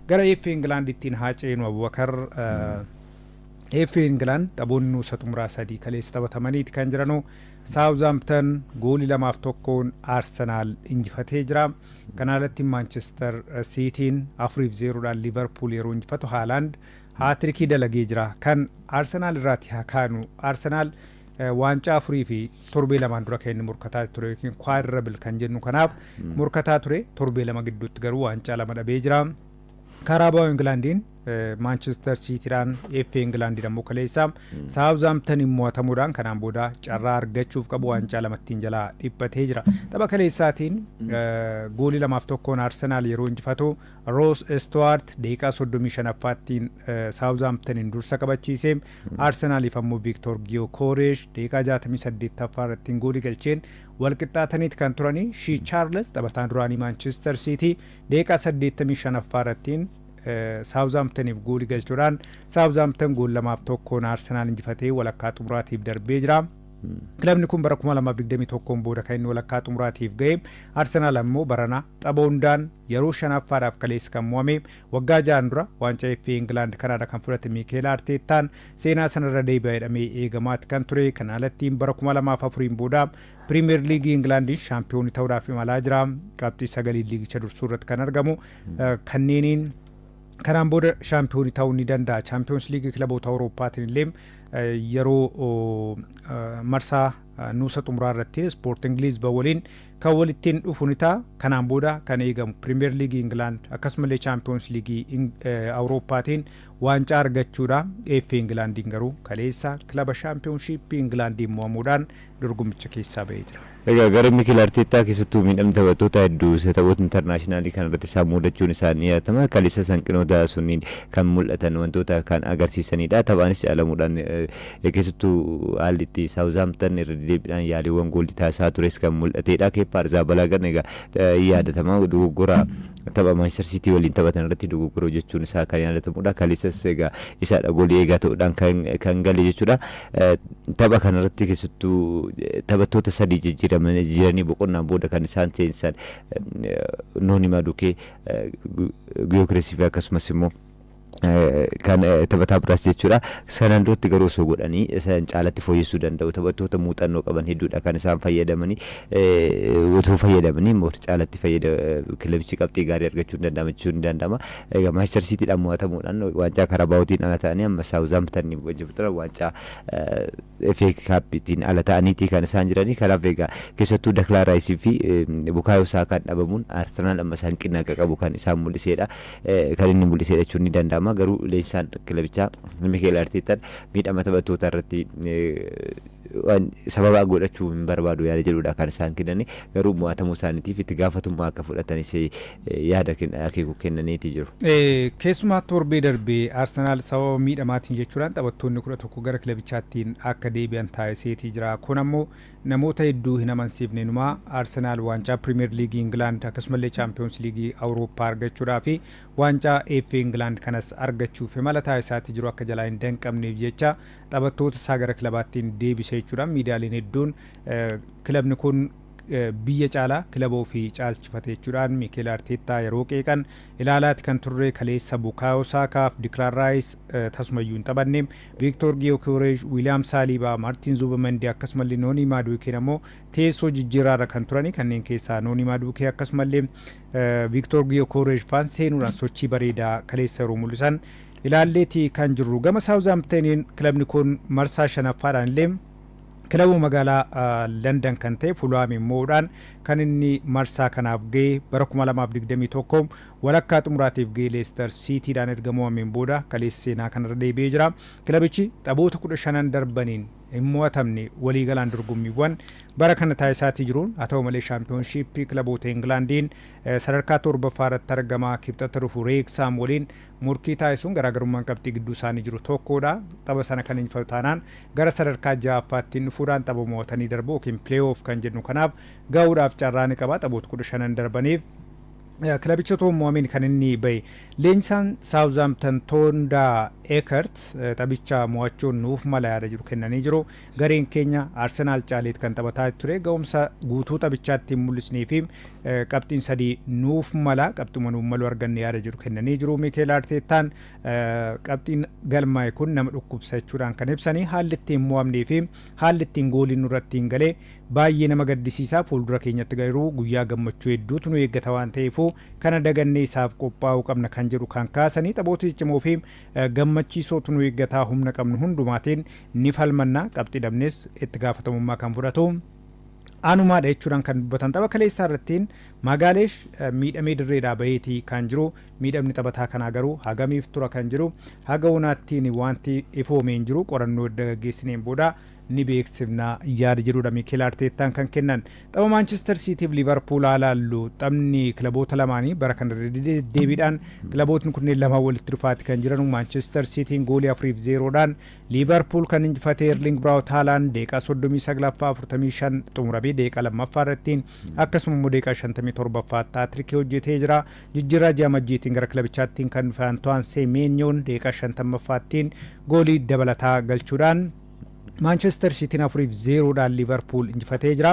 Gara FA Ingilaandittiin haa ceenu, Abubakar. FA Ingilaand taphoonni nuusa xumuraa sadii kaleessa taphatamaniiti kan jiranu. Saawuzaamptan goolii 2-1n Arsenaal injifatee jira. Kana alatti Maanchestar Siitiin 4-0dhaan Liverpool yeroo injifatu Haalaand hat-trickii dalagee jira. Kan Arsenaal irraati haa kaanu. Arsenaal waancaa afurii fi torbee lamaan dura kan inni morkataa ture yookiin quadruple kan jennu kanaaf morkataa ture. Torbee 2 gidduutti garuu waancaa lama dhabee jira. Kaaraabaaw Ingilaandiin Maanchestar Siitiidhaan, FA Ingilaandiin ammoo kaleessa Saawuzaamtaniin mo'atamuudhaan kanaan booda carraa argachuuf qabu waancaa lamattiin jalaa dhiphatee jira. Tapha kaleessaatiin goolii 2-1n Arsenaal yeroo injifatu Roos Stuwaart daqiiqaa 35ffaattiin Saawuzaamtaniin dursa qabachiise. Arsenaaliif ammoo Viiktor Giyokooresh daqiiqaa 68ffaa irratti goolii galcheen walqixxaataniit kan turanii. Shii Chaarles, taphataan duraanii Maanchestar Siitii, daqiiqaa 85ffaa irrattiin Saawuzaamtaniif goolii galchuudhaan Saawuzaamtan gool 2-1n Arsenaal injifatee walakkaa xumuraatiif darbee jira. Kilabni kun bara 2021 booda kan inni walakkaa xumuraatiif ga'e. Arsenaal ammoo barana tapha hundaan yeroo shanaffaadhaaf kaleessa kan mo'ame. Waggaa 6n dura waancaa FA Ingilaand kanaadha kan fudhate Miikeel Arteettaan seenaa sanarra deebi'a jedhamee eegamaatti kan ture. Kana alattiin bara 2004 booda Piriimeer Liigii Ingilaandiin shaampiyoonii ta'uudhaaf imalaa jira. Qabxii sagaliin liigicha dursuu irratti kan argamu. Kanneeniin kanaan booda shaampiyoonii ta'uu ni danda'a. Chaampiyoons Liigii kilaboota Awurooppaatiin illee yeroo marsaa nuusa xumuraa irratti Ispoorting Liizba waliin kan walittiin dhufu ni ta'a. Kanaan booda kan eegamu Piriimeer Liigii Ingilaand akkasumallee Chaampiyoons Liigii Awurooppaatiin waancaa argachuudha. FA Ingilaandiin garuu kaleessa kilaba Shaampiyoonshiippii Ingilaandiin mo'amuudhaan dorgommicha keessaa ba'ee jira. Egaa gara Mikel Arteettaa keessattuu miidhamni taphattoota hedduu taphoota internationalii kan irratti isaan mudachuun isaanii ni yaadatama. Kaleessa hanqinoota sunniin kan mul'atan wantoota kan agarsiisanidha. Taphaanis caalamuudhaan keessattuu haalli itti Saawuzaamtan irra deddeebiidhaan yaaliiwwan goolii taasisaa tures kan mul'atedha. Keeppaa Arrizaabalaagaan egaa yaadatama, dogoggora tapha Maanchister Siitii waliin taphatan irratti dogoggora hojjechuun isaa kan yaadatamudha. Kaleessas egaa isaadha goolii eegaa ta'uudhaan kan gale jechuudha. Tapha kanarratti keessattuu taphattoota sadii jijjiiramanii jijjiiranii boqonnaan booda kan isaan seensan Nooni Madukee, Giyookiresii fi akkasumas immoo kan taphataa biraas jechuudha. Sanaan duratti garuu osoo godhanii isaan caalatti fooyyessuu danda'u. Taphattoota muuxannoo qaban hedduudha kan isaan fayyadamanii. Otoo fayyadamanii immoo caalatti fayyada kilabichi qabxii gaarii argachuu ni danda'ama jechuun ni danda'ama. Egaa Maanchister Siitiidhaan mo'atamuudhaan waancaa Karabaawutiin ala ta'anii amma Saawuzaamtan wajjin waancaa FA Cupiitiin ala ta'aniiti kan isaan jiranii. Kanaaf egaa keessattuu Daklaan Raayisii fi Bukaayoo Saakaan dhabamuun Arsenaal amma hanqina akka qabu kan isaan mul'isedha. Kan inni mul'isedha jechuun ni danda'ama. Garuu leenjisaan kilabichaa Mikeel Arteetaan miidhama taphattoota irratti sababa godhachuu hin barbaadu yaada jedhudha kan isaan kennani. Garuu mo'atamuu isaaniitiif itti gaafatummaa akka fudhatanis yaada akeeku kennaniiti jiru. Keessumaa torbee darbee Arsenaal sababa miidhamaatiin jechuudhaan taphattoonni 11 gara kilabichaattiin akka deebi'an taasiseetii jira. Kun ammoo namoota hedduu hin amansiifne. Numaa Arsenaal waancaa Pirimeer Liigii Ingilaand akkasumallee Chaampiyoons Liigii Awurooppaa argachuudhaa fi waancaa FA Ingilaand kanas argachuuf imala taasisaatti jiru akka jalaa hin danqabneef jecha taphattoota isaa gara kilabaattiin deebise jechuudhaan miidiyaaleen hedduun kilabni kun biyya caalaa kilaba ofii caalchifate jechuudhaan Miikeel Arteettaa yeroo qeeqan ilaalaati kan turre. Kaleessa Bukaayoo Saakaaf Diklaan Raayis tasumayyuu hin taphanne. Viiktoor Giyookoreesh, Wiiliyaam Saaliibaa, Maartiin Zuubamandi akkasumallee Noonii Maaduukeen ammoo teessoo jijjiirraarra kan turani. Kanneen keessaa Noonii Maaduukee akkasumallee Viiktoor Giyookoreesh faan seenuudhaan sochii bareedaa kaleessa yeroo mul'isan ilaalleeti kan jirru. Gama Saawuzaamteniin kilabni kun marsaa shanaffaadhaan illee kilaba magaalaa London kan ta'e Fulaamiin mo'uudhaan kan inni marsaa kanaaf ga'e. Bara 2021 walakkaa xumuraatiif ga'e Leicester Cityidhaan erga mo'ameen booda kaleessa seenaa kanarra deebi'ee jira. Kilabichi taphoota 15n darbaniin hin mo'atamne waliigalaan dorgommiiwwan bara kana taasisaatii jiruun. Haa ta'u malee shaampiyoonshiippii kilaboota Ingilaandiin sadarkaa torbaffaa irratti argama. Kibxata dhufu Reeksaam waliin morkii taasisuun garaagarummaan qabxii gidduu isaanii jiru tokkodha. Tapha sana kan injifatu taanaan gara sadarkaa ja'affaatti dhufuudhaan tapha mo'atanii darbu yookiin play-off kan jennu kanaaf gahuudhaaf carraa ni qaba. Taphoota 15n darbaniif kilabicha otoo mo'amiin kan inni bahe. Leenjisaan Saawuzaamtan Toondaa Ekert taphicha mo'achuun nuuf mala yaada jiru kennanii jiru. Gareen keenya Arsenaal caaleet kan taphataa ture, ga'umsa guutuu taphichaatti hin mul'isnee fi Qabxiin sadii nuuf mala, qabxuma nuuf malu arganne yaada jiru kennanii jiru. Miikeel Arteettaan qabxiin galmaa'e kun nama dhukkubsa jechuudhaan kan ibsanii, haalli ittiin mo'amnee fi haalli ittiin gooliin nurratti hin galee baay'ee nama gaddisiisaa. Fuuldura keenyatti garuu guyyaa gammachuu hedduutu nu eeggata waan ta'eefuu kana dagannee isaaf qophaa'uu qabna kan jedhu kan kaasanii, taphoota ciccimoo fi gammachiisootu nu eeggataa, humna qabnu hundumaatiin ni falmanna, qabxii dhabnes itti gaafatamummaa kan fudhatu anumaadha jechuudhaan kan dubbatan. Tapha kaleessaa irrattiin Magaaleesh miidhamee dirreedhaa baheetii kan jiru. Miidhamni taphataa kanaa garuu hagamiif tura kan jiru haga onaattiin wanti ifoomeen jiru, qorannoo edda gaggeessineen booda ni beeksifna yaada jedhudha Miikeel Arteettaan kan kennan. Tapha Maanchestar Siitiif Liivarpuul haa laallu. Taphni kilaboota lamaanii bara kana deddeebiidhaan kilabootni kunneen lamaan walitti dhufaati kan jiran. Maanchestar Siitiin goolii 4-0dhaan Liivarpuul kan injifate Erling Braut Haaland daqiiqaa 39ffaa, 45 xumuramee daqiiqaa lammaffaa irrattiin, akkasuma immoo daqiiqaa 57ffaatti hat-trickii hojjetee jira. Jijjiirraa ji'a Majjiitiin gara kilabichaattiin kan dhufe Antoine Semenyoon daqiiqaa 50ffaattiin goolii dabalataa galchuudhaan Maanchestar Siitiin 4-0dhaan Liivarpuul injifatee jira.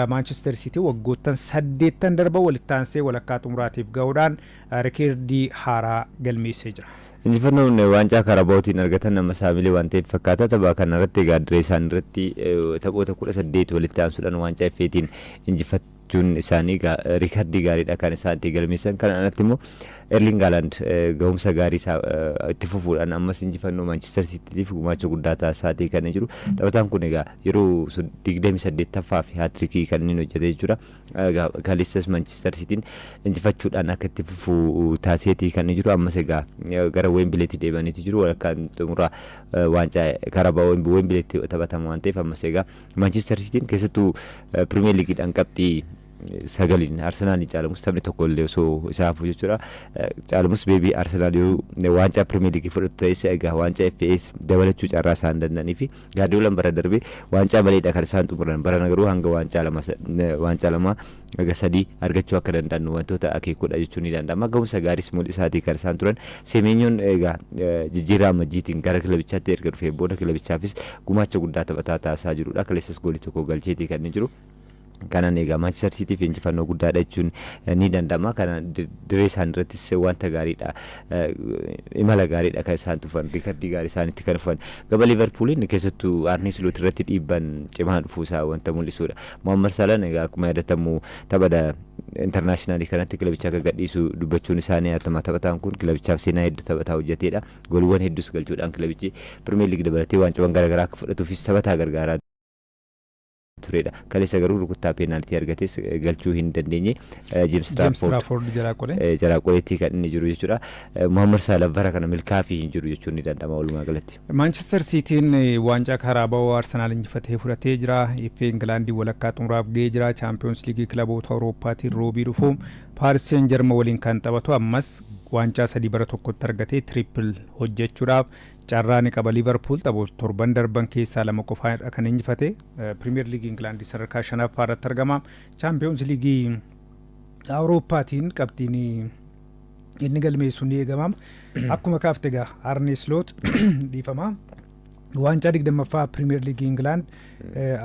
Maanchestar Siitiin waggoottan 8 darba walitti aansee walakkaa xumuraatiif gahuudhaan rikeerdii haaraa galmeessee jira. Injifannoon waancaa Karabaawootiin argatan nama saamilee waan ta'eef fakkaata. Tapha kanarratti egaa dirree isaan irratti taphoota 18 walitti aansuudhaan waancaa FA'tiin injifachuun isaanii riikardii gaariidha kan isaan itti galmeessan. Kana alatti immoo Erling Haaland gahumsa gaarii isaa itti fufuudhaan ammas injifannoo Maanchestar Siitiitiif gumaacha guddaa taasisaatii kan jiru. Taphataan kun egaa yeroo 28ffaa fi hat-trickii kan inni hojjete jechuudha. Kaleessas Maanchestar Siitiin injifachuudhaan akka itti fufu taasiseetii kan jiru. Ammas egaa gara Weembileetti deemaniiti jiru. Walakkaan xumuraa waancaa Karabaawoo Weembileetti taphatama waan ta'eef, ammas egaa Maanchestar Siitiin keessattuu Pirimeer Liigiidhaan qabxii 9n Arsenaalii caalamus, taphni tokko illee osoo isaa hafu jechuudha. Caalamus beebii Arsenaal yoo waancaa Pirimeer Liigii fudhatu ta'es, egaa waancaa FA dabalachuu carraa isaan danda'anii fi Gaardiyoolaan bara darbee waancaa maleedha kan isaan xumuran. Barana garuu hanga waancaa lama haga sadii argachuu akka danda'an wantoota akeekuudha jechuun ni danda'ama. Gahumsa gaariis mul'isaatii kan isaan turan. Semenyoon egaa jijjiirraa amajjiitiin gara kilabichaatti erga dhufee booda kilabichaafis gumaacha guddaa taphataa taasisaa jirudha. Kaleessas goolii tokko galcheetii kan inni jiru. Kanaan egaa Maanchestar Siitiif injifannoo guddaadha jechuun ni danda'ama. Kana dirree isaan irrattis wanta gaariidha. Imala gaariidha kan isaan tufan. Riikardii gaarii isaanitti kan dhufan. Gaba Liivarpuuliin keessattuu Arnee Siloot irratti dhiibban cimaa dhufuu isaa wanta mul'isudha. Mohammad Salaan egaa akkuma yaadatamu tapha internationalii kanatti kilabicha akka gadhiisu dubbachuun isaanii yaadatamaa. Taphataan kun kilabichaaf seenaa hedduu taphataa hojjetedha. Gooliiwwan hedduus galchuudhaan kilabichi Pirimeer Liigii dabalatee waancawwan garaagaraa akka fudhatuufis taphataa gargaaraa turedha. Kaleessa garuu rukuttaa peenaaltii argates galchuu hin dandeenye. James Trafford jalaa qolee. Jalaa qoleetti kan inni jiru jechuudha. Mohammad Salah bara kana milkaa'ii hin jiru jechuun ni danda'ama walumaa galatti. Maanchestar Siitiin waancaa Karaabawoo Arsenaal injifatee fudhatee jira. FA Ingilaandii walakkaa xumuraaf ga'ee jira. Chaampiyoons Liigii kilaboota Awurooppaatiin roobii dhufu Paaris Seen Jarma waliin kan taphatu, ammas waancaa sadii bara tokkotti argatee triple hojjechuudhaaf carraa ni qaba. Liverpool taphoota torban darban keessaa lama qofaadha kan injifate. Pirimeer Liigii Ingilaandii sadarkaa shanaffaa irratti argama. Chaampiyoons Liigii Awurooppaatiin qabxiin inni galmeessu ni eegama. Akkuma kaafte egaa Arne Sloot, dhiifama, waancaa 20ffaa Pirimeer Liigii Ingilaand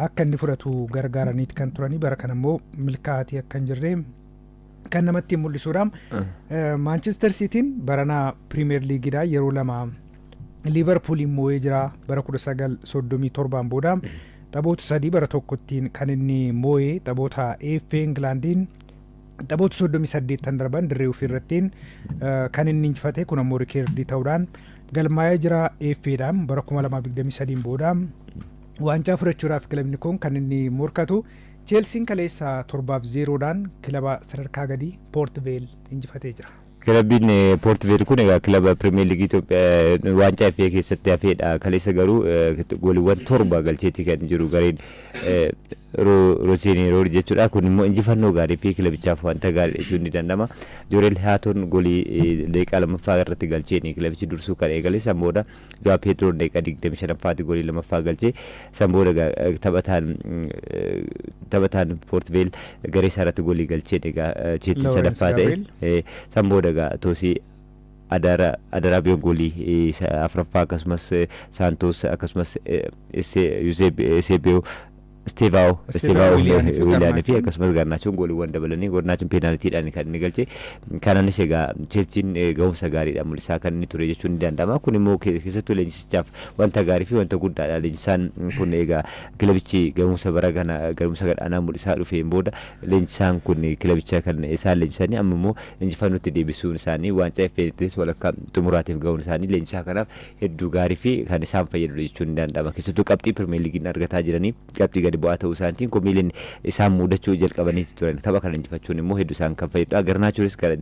akka inni fudhatu gargaaraniiti kan turanii, bara kana immoo milkaa'atii akka hin jirre kan namatti mul'isuudha. Maanchestar Siitiin baranaa Pirimeer Liigiidhaa yeroo lama Liivarpuuliin moo'ee jira. Bara 1937 booda taphoota sadii bara tokkottiin kan inni moo'ee. Taphoota FA Ingilaandiin taphoota 38 darban dirree ofiirrattiin kan inni injifate, kun ammoo rikeerdii ta'uudhaan galmaa'ee jira. FA'dhaan bara 2023 booda waancaa fudhachuudhaaf kilabni kun kan inni morkatu. Cheelsiin kaleessa 7-0dhaan kilaba sadarkaa gadii Poort Veel injifatee jira. Kilabiin Poort Veel kun egaa kilaba Pirimeer Liigii Itoophiyaa waancaa FA keessatti hafeedha. Kaleessa garuu gooliiwwan torba galcheetii kan jiru gareen Rooseeneroor jechuudha. Kun immoo injifannoo gaarii fi kilabichaaf wanta gaarii jechuun ni danda'ama. Jooreel Haatoon goolii daqiiqaa lammaffaa irratti galcheen kilabichi dursuu kan eegale. San booda Jo'aa Peedroon daqiiqaa 25ffaatti goolii lammaffaa galchee, san booda taphataan Poort Veel garee isaa irratti goolii galcheen egaa Cheelsiin sadaffaa ta'e. San booda egaa Toosii Adaraabiyoon goolii afuraffaa, akkasumas Saantoos, akkasumas Yuseebiyoo Esteevaawo Wiiliyaanii fi akkasumas Garnaachoon gooliiwwan dabalanii, Garnaachoon peenaaltiidhaan kan inni galche. Kanaanis egaa Cheelsiin ga'umsa gaariidhaan mul'isaa kan inni ture jechuun ni danda'ama. Kun immoo keessattuu leenjisichaaf wanta gaarii fi wanta guddaadha. Leenjisaan kun egaa kilabichi ga'umsa bara kana ga'umsa gadhaanaa mul'isaa dhufeen booda leenjisaan kun kilabicha kan isaan leenjisanii amma immoo injifannootti deebisuun isaanii, waancaa FA'ttis walakkaa xumuraatiif ga'uun isaanii leenjisaa kanaaf hedduu gaarii fi kan isaan fayyadu jechuun ni danda'ama. Keessattuu qabxii Pirimeer Liigiin argataa jiranii qabxii gadi bu'aa ta'uu isaatiin komiileen isaan mudachuu jalqabanii turan. Tapha kana injifachuun immoo hedduu isaan kan fayyadudha. Garnaachonis gara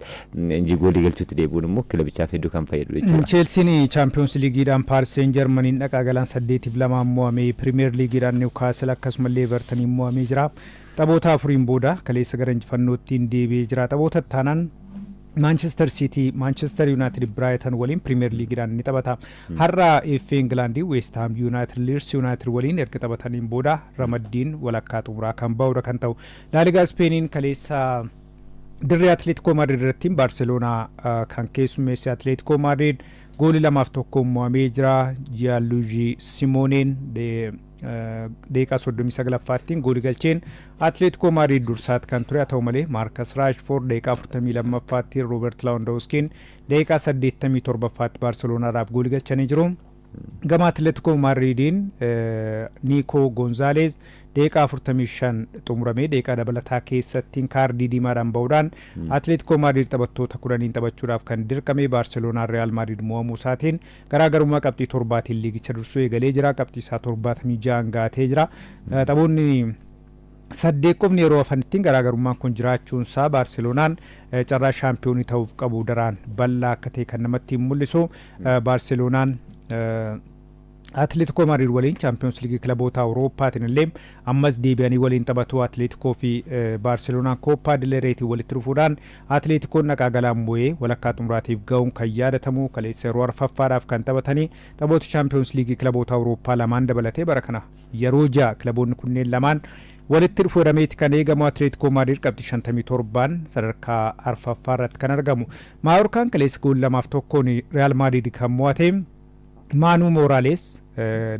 inji goolii galchuutti deebi'uun immoo kilabichaaf hedduu kan fayyadu jechuudha. Cheelsiin Chaampiyoons Liigiidhaan Paaris Seen Jarmaniin dhaqaa galaan 8-2 mo'amee, Pirimeer Liigiidhaan Niwkaasil akkasumallee Evertaniin mo'amee jira. Taphoota afuriin booda kaleessa gara injifannootti deebi'ee jira. Taphoota taanaan Maanchestar Siitii, Maanchestar Yuunaayitid, Biraayitan waliin Pirimeer Liigiidhaan ni taphata. Har'a FA Ingilaandii Weest Haam Yuunaayitid Liirs Yuunaayitid waliin erga taphataniin booda ramaddiin walakkaa xumuraa kan ba'udha kan ta'u. Laaligaa Ispeeniin kaleessa dirree Atleetikoo Maadrid irratti Baarseloonaa kan keessummeesse Atleetikoo Maadrid goolii 2-1 mo'amee jira. Jiyaanluujii Simooneen daqiiqaa 39ffaattiin goolii galcheen Atleetikoo Maadrid dursaatti kan ture. Haa ta'u malee, Maarkas Raashfoord daqiiqaa 42ffaatti, Rooberт Laawandowskiin daqiiqaa 87ffaatti Baarseloonaadhaaf goolii galchanii jiru. Gama Atleetikoo Maadridiin Niikoo Gonzaaleez daqiiqaa 45 xumuramee daqiiqaa dabalataa keessatti kaardii diimaadhaan ba'uudhaan Atleetikoo Maadrid taphattoota 10n taphachuudhaaf kan dirqame. Baarseloonaan Real Maadrid mo'amuu isaatiin garaagarummaa qabxii 7tiin liigicha dursuu eegalee jira. Qabxii isaa 76n gaatee jira. Taphoonni 8 qofni yeroo hafanittiin garaagarummaan kun jiraachuun isaa Baarseloonaan carraa shaampiyoonii ta'uuf qabu daraan bal'aa akka ta'e kan namatti mul'isu. Baarseloonaan Atleetikoo Maadrid waliin Chaampiyoons Liigii kilaboota Awurooppaatiin illee ammas deebi'anii waliin taphatu. Atleetikoo fi Baarseloonaan Kooppaa Dilereetiin walitti dhufuudhaan Atleetikoon dhaqaa galaan bu'ee walakkaa xumuraatiif ga'uun kan yaadatamu. Kaleessa yeroo arfaffaadhaaf kan taphatanii taphoota Chaampiyoons Liigii kilaboota Awurooppaa lamaan dabalatee bara kana yeroo 6 kilaboonni kunneen lamaan walitti dhufu jedhameeti kan eegamu. Atleetikoo Maadrid qabxii 57n sadarkaa arfaffaa irratti kan argamu. Maayorkaan kaleessa gool 2-1n Real Maadrid kan mo'ate. Maanuu Mooraalees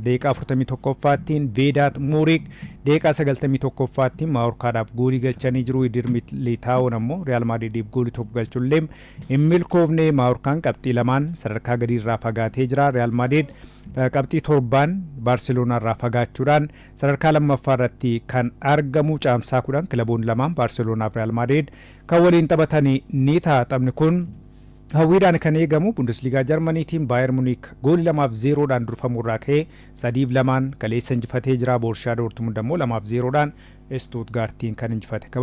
daqiiqaa 41ffaattiin, Veedaat Muuriik daqiiqaa 91ffaattiin Maayorkaadhaaf goolii galchanii jiru. Idir Militaa'oon ammoo Real Maadridiif goolii tokko galchullee hin milkoofne. Maayorkaan qabxii 2n sadarkaa gadi irraa fagaatee jira. Real Maadrid qabxii 7n Baarseloonaa irraa fagaachuudhaan sadarkaa lammaffaa irratti kan argamu. Caamsaa 10 kilaboonni lamaan Baarseloonaa fi Real Maadrid kan waliin taphatanii ni ta'a. Taphni kun hawwiidhaan kan eegamu. Bundesliigaa Jarmaniitiin Baayer Muniik goolii 2-0dhaan durfamuu irraa ka'ee 3-2n kaleessa injifatee jira. Boorshaa Doortmund ammoo 2-0dhaan Stuttgartiin kan injifate.